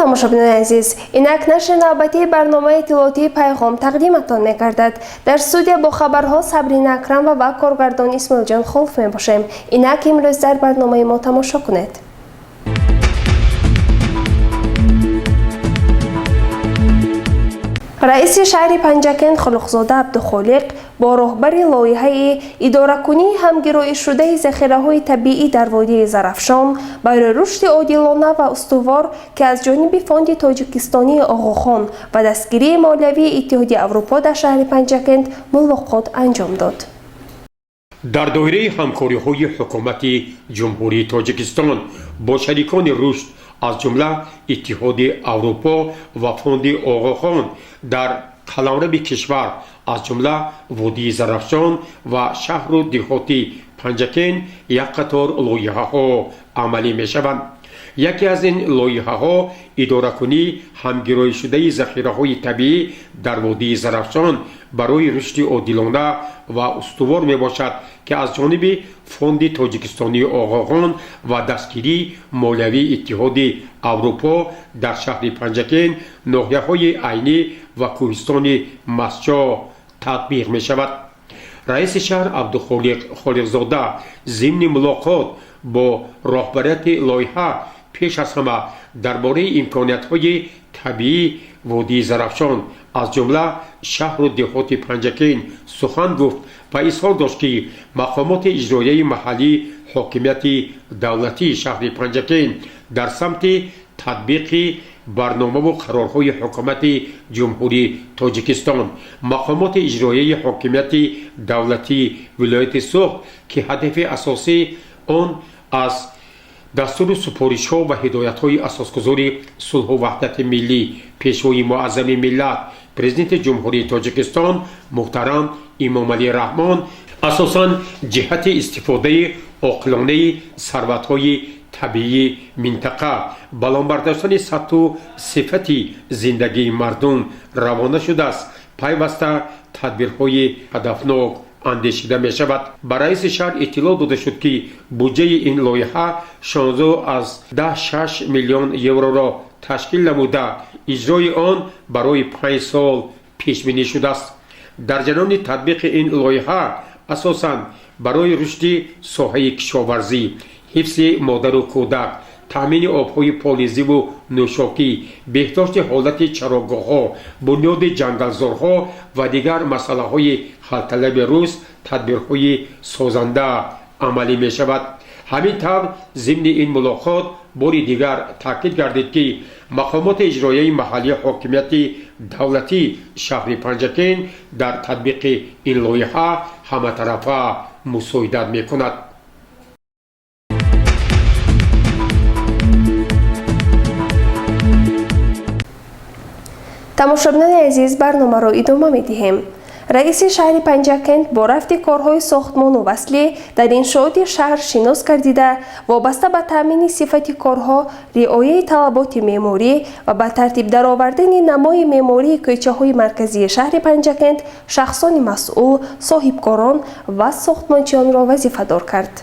Тамошобинони азиз, инак нашри навбатии барномаи иттилоотии «Пайғом» тақдиматон мегардад. Дар студия бо хабарҳо Сабрина Акрамова ва коргардон Исмоилҷон Холов мебошем. Инак имрӯз дар барномаи мо тамошо кунед. Раиси шаҳри Панҷакент Хулуқзода Абдухолиқ бо роҳбари лоиҳаи идоракунии ҳамгироишшудаи захираҳои табиӣ дар водии Зарафшон барои рушди одилона ва устувор, ки аз ҷониби Фонди Тоҷикистонии Оғохон ва дастгирии молиявии Иттиҳоди Аврупо дар шаҳри Панҷакент мулоқот анҷом дод. Дар доираи ҳамкориҳои ҳукумати Ҷумҳурии Тоҷикистон бо шарикони рушд, аз ҷумла Иттиҳоди Аврупо ва Фонди Оғохон, дар қаламрави кишвар, аз ҷумла водии Зарафшон ва шаҳру деҳоти Панҷакент, як қатор лоиҳаҳо амалӣ мешаванд. Яке аз ин лоиҳаҳо идоракунии ҳамгироишшудаи захираҳои табиӣ дар водии Зарафшон барои рушди одилона ва устувор мебошад, ки аз ҷониби Фонди Тоҷикистонии Оғохон ва дастгирии молиявии Иттиҳоди Аврупо дар шаҳри Панҷакент, ноҳияҳои Айнӣ ва кӯҳистони Мастчоҳ татбиқ мешавад. Раиси шаҳр Абдухолиқ Холиқзода зимни мулоқот бо роҳбарияти лоиҳа пеш аз ҳама дар бораи имкониятҳои табиии водии Зарафшон, аз ҷумла шаҳру деҳоти Панҷакент сухан гуфт ва изҳор дошт, ки мақомоти иҷроияи маҳаллии ҳокимияти давлатии шаҳри Панҷакент дар самти татбиқи барномаву қарорҳои ҳукумати Ҷумҳурии Тоҷикистон, мақомоти иҷроияи ҳокимияти давлатии вилояти Суғд, ки ҳадафи асосии он аз дастуру супоришҳо ва ҳидоятҳои асосгузори сулҳу ваҳдати миллӣ, Пешвои муаззами миллат, Президенти Ҷумҳурии Тоҷикистон муҳтарам Эмомалӣ Раҳмон, асосан ҷиҳати истифодаи оқилонаи сарватҳои табиии минтақа, баланд бардоштани сатҳу сифати зиндагии мардум равона шудааст, пайваста тадбирҳои ҳадафнок андешида мешавад. Ба раиси шаҳр иттилоъ дода шуд, ки буҷаи ин лоиҳа 16,6 миллион евроро ташкил намуда, иҷрои он барои 5 сол пешбинӣ шудааст. Дар ҷараёни татбиқи ин лоиҳа асосан барои рушди соҳаи кишоварзӣ, ҳифзи модару кӯдак, таъмини обҳои полизиву нӯшокӣ, беҳдошти ҳолати чарогоҳҳо, бунёди ҷангалзорҳо ва дигар масъалаҳои ҳалталаби рӯз тадбирҳои созанда амалӣ мешавад. Ҳамин тавр, зимни ин мулоқот бори дигар таъкид гардид, ки мақомоти иҷроияи маҳаллии ҳокимияти давлатии шаҳри Панҷакент дар татбиқи ин лоиҳа ҳаматарафа мусоидат мекунад. Тамошобинони азиз, барномаро идома медиҳем. Раиси шаҳри Панҷакент бо рафти корҳои сохтмону васлӣ дар иншооти шаҳр шинос гардида, вобаста ба таъмини сифати корҳо, риояи талаботи меъморӣ ва ба тартиб даровардани намои меъмории кӯчаҳои марказии шаҳри Панҷакент шахсони масъул, соҳибкорон ва сохтмончиёнро вазифадор кард.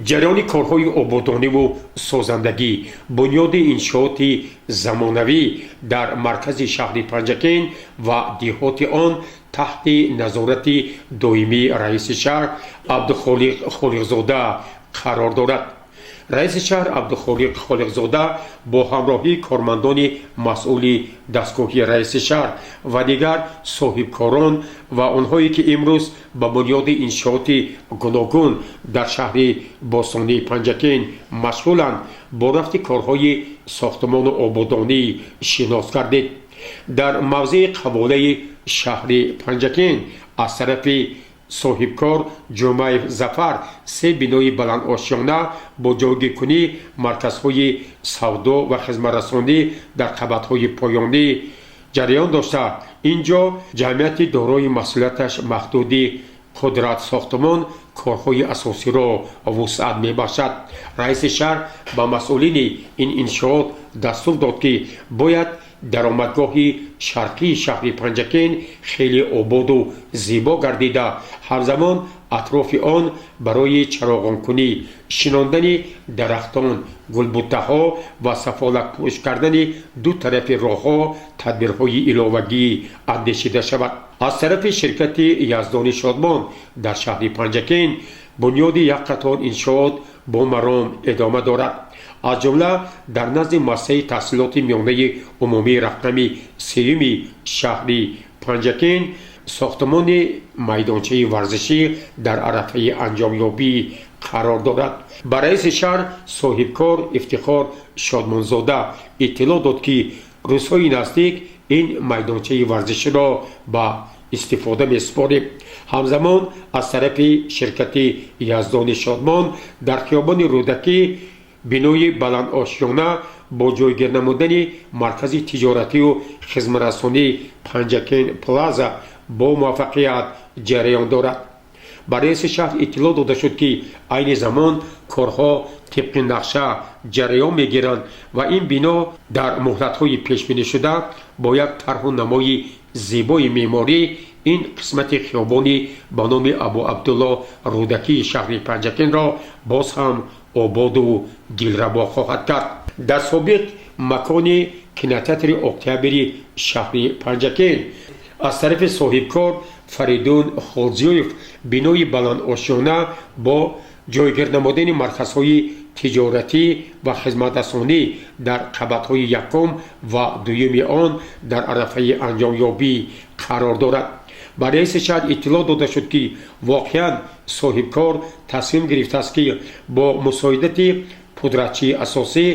Ҷараёни корҳои ободониву созандагӣ, бунёди иншооти замонавӣ дар маркази шаҳри Панҷакент ва деҳоти он таҳти назорати доимии раиси шаҳр Абдухолиқ Холиқзода қарор дорад. Раиси шаҳр Абдухолиқ Холиқзода бо ҳамроҳии кормандони масъули дастгоҳи раиси шаҳр ва дигар соҳибкорон ва онҳое, ки имрӯз ба бунёди иншооти гуногун дар шаҳри бостонии Панҷакент машғуланд, бо рафти корҳои сохтмону ободонӣ шинос гардид. Дар мавзеи қаболаи шаҳри Панҷакент аз тарафи соҳибкор Ҷумаев Зафар се бинои баландошёна бо ҷойгиркунии марказҳои савдо ва хизматрасонӣ дар қабатҳои поёнӣ ҷараён дошта, ин ҷо ҷамъияти дорои масъулияташ маҳдуди «Қудрат сохтмон» корҳои асосиро вусъат мебахшад. Раиси шаҳр ба масъулини ин иншоот дастур дод, ки бояд даромадгоҳи шарқии шаҳри Панҷакент хеле ободу зебо гардида, ҳамзамон Атрофи он барои чароғонкунӣ, шинондани дарахтон, гулбуттаҳо ва сафолакпӯш кардани ду тарафи роҳҳо тадбирҳои иловагӣ андешида шавад. Аз тарафи ширкати Яздони Шодмон дар шаҳри Панҷакент бунёди як қатор иншоот бо маром идома дорад. Аз ҷумла дар назди муассисаи таҳсилоти миёнаи умумии рақами сеюми шаҳри Панҷакент сохтмони майдончаи варзишӣ дар арафаи анҷомёбӣ қарор дорад. Ба раиси шаҳр соҳибкор Ифтихор Шодмонзода иттилоъ дод, ки рӯзҳои наздик ин майдончаи варзиширо ба истифода месупорем. Ҳамзамон аз тарафи ширкати Яздони Шодмон дар хиёбони Рӯдакӣ бинои баландошёна бо ҷойгир намудани маркази тиҷоратию хизматрасонии Панҷакент Плаза бо муваффақият ҷараён дорад. Ба раиси шаҳр иттилоъ дода шуд, ки айни замон корҳо тибқи нақша ҷараён мегиранд ва ин бино дар муҳлатҳои пешбинишуда бо як тарҳу намои зебои меъморӣ ин қисмати хиёбони ба номи Абу Абдулло Рӯдакии шаҳри Панҷакентро боз ҳам ободу дилрабо хоҳад кард. Дар собиқ макони кинотеатри Октябри шаҳри Панҷакент аз тарафи соҳибкор Фаридун Холзиёев бинои баландошёна бо ҷойгир намудани марказҳои тиҷоратӣ ва хизматрасонӣ дар қабатҳои якум ва дуюми он дар арафаи анҷомёбӣ қарор дорад. Ба раиси шаҳр иттилоъ дода шуд, ки воқеан соҳибкор тасмим гирифтааст, ки бо мусоидати пудратчии асосӣ,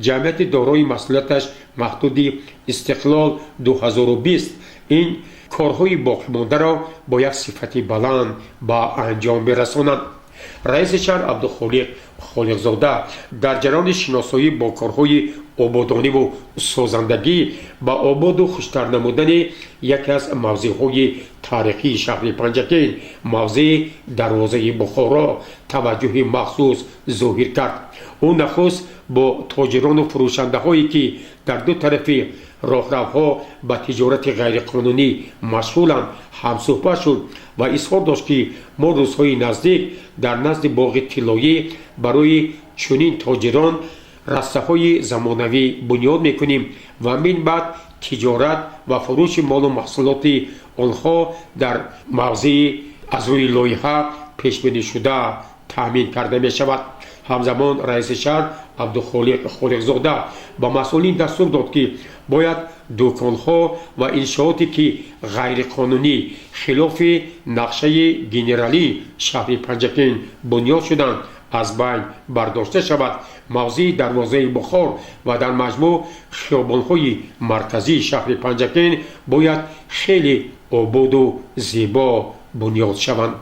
ҷамъияти дорои масъулияташ маҳдуди Истиқлол 2020, ин корҳои боқимондаро бо як сифати баланд ба анҷом мерасонанд. Раиси шаҳр Абдухолиқ Холиқзода дар ҷараёни шиносоӣ бо корҳои ободониву созандагӣ ба ободу хуштар намудани яке аз мавзеъҳои таърихии шаҳри Панҷакент, мавзеи Дарвозаи Бухоро, таваҷҷӯҳи махсус зоҳир кард. Ӯ нахуст бо тоҷирону фурӯшандаҳое, ки дар ду тарафи роҳравҳо ба тиҷорати ғайриқонунӣ машғуланд, ҳамсӯҳбат шуд ва изҳор дошт, ки мо рӯзҳои наздик дар назди Боғи Тиллоӣ барои чунин тоҷирон растаҳои замонавӣ бунёд мекунем ва мин баъд тиҷорат ва фурӯши молу маҳсулоти онҳо дар мавзеи аз рӯи лоиҳа пешбинишуда таъмин карда мешавад. Ҳамзамон раиси шаҳр Абдухолиқ Холиқзода ба масъулин дастур дод, ки бояд дуконҳо ва иншооте, ки ғайриқонунӣ хилофи нақшаи генералии шаҳри Панҷакент бунёд шуданд, аз байн бардошта шавад. Мавзеи Дарвозаи Бухор ва дар маҷмӯъ хиёбонҳои марказии шаҳри Панҷакент бояд хеле ободу зебо бунёд шаванд.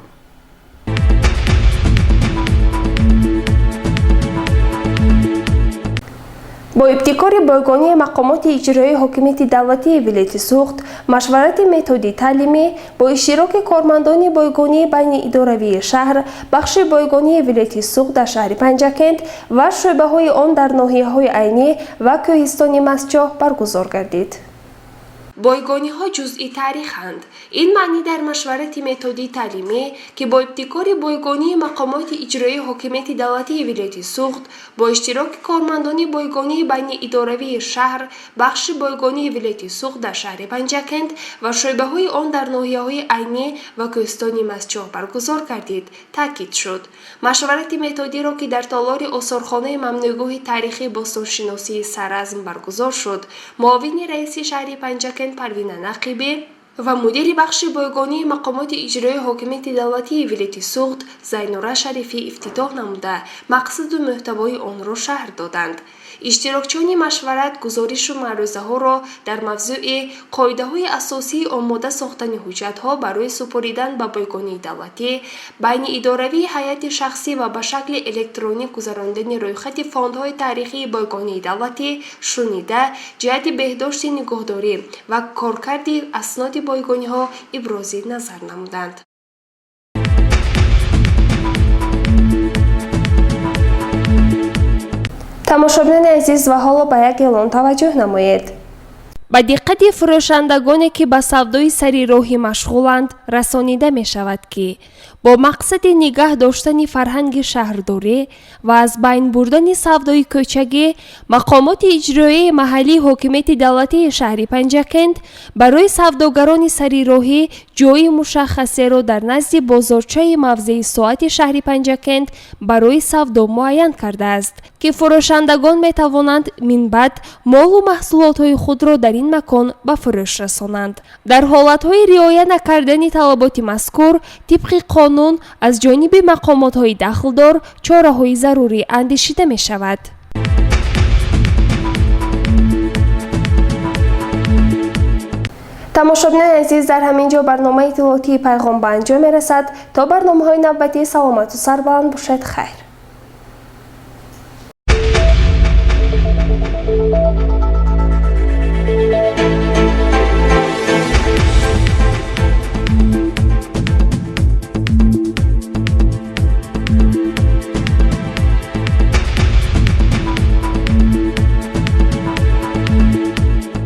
Бо ибтикори бойгонии мақомоти иҷроии ҳокимияти давлатии вилояти Суғд машварати методии таълимӣ бо иштироки кормандони бойгонии байниидоравии шаҳр, бахши бойгонии вилояти Суғд дар шаҳри Панҷакент ва шӯъбаҳои он дар ноҳияҳои Айнӣ ва Кӯҳистони Мастчоҳ баргузор гардид. Бойгониҳо ҷузъи таъриханд. Ин маънӣ дар машварати методии таълимӣ, ки бо ибтикори бойгонии мақомоти иҷроии ҳокимияти давлатии вилояти Суғд бо иштироки кормандони бойгонии байниидоравии шаҳр, бахши бойгонии вилояти Суғд дар шаҳри Панҷакент ва шӯъбаҳои он дар ноҳияҳои Айнӣ ва Кӯҳистони Мастчоҳ баргузор гардид, таъкид шуд. Машварати методиро, ки дар толори осорхонаи мамнӯъгоҳи таърихии бостоншиносии Саразм баргузор шуд, муовини раиси шаҳри Панҷакент Парвина Нақибӣ ва мудири бахши бойгонии мақомоти иҷроии ҳокимияти давлатии вилояти Суғд Зайнура Шарифӣ ифтитоҳ намуда, мақсаду мӯҳтавои онро шарҳ доданд. Иштирокчиёни машварат гузоришу маърӯзаҳоро дар мавзӯи қоидаҳои асосии омода сохтани ҳуҷҷатҳо барои супоридан ба бойгонии давлатӣ, байниидоравии ҳайати шахсӣ ва ба шакли электронӣ гузарондани рӯйхати фондҳои таърихии бойгонии давлатӣ шунида, ҷиҳати беҳдошти нигоҳдорӣ ва коркарди асноди бойгониҳо ибрози назар намуданд. Тамошобинони азиз, ва ҳоло ба як эълон таваҷҷӯҳ намоед. Ба диққати фурӯшандагоне, ки ба савдои сари роҳӣ машғуланд, расонида мешавад, ки Бо мақсади нигаҳ доштани фарҳанги шаҳрдорӣ ва аз байн бурдани савдои кӯчагӣ, мақомоти иҷроияи маҳаллии ҳокимияти давлатии шаҳри Панҷакент барои савдогарони сари роҳӣ ҷойи мушаххасеро дар назди бозорчаи мавзеи соати шаҳри Панҷакент барои савдо муайян кардааст, ки фурӯшандагон метавонанд минбаъд молу маҳсулотҳои худро дар ин макон ба фурӯш расонанд. Дар ҳолатҳои риоя накардани талаботи мазкур, тибқи қонун аз ҷониби мақомотҳои дахлдор чораҳои зарурӣ андешида мешавад. Тамошобинони азиз, дар ҳамин ҷо барномаи иттилоотии Пайғом ба анҷом мерасад. То барномаҳои навбатӣ саломату сарбаланд бошед. Хайр.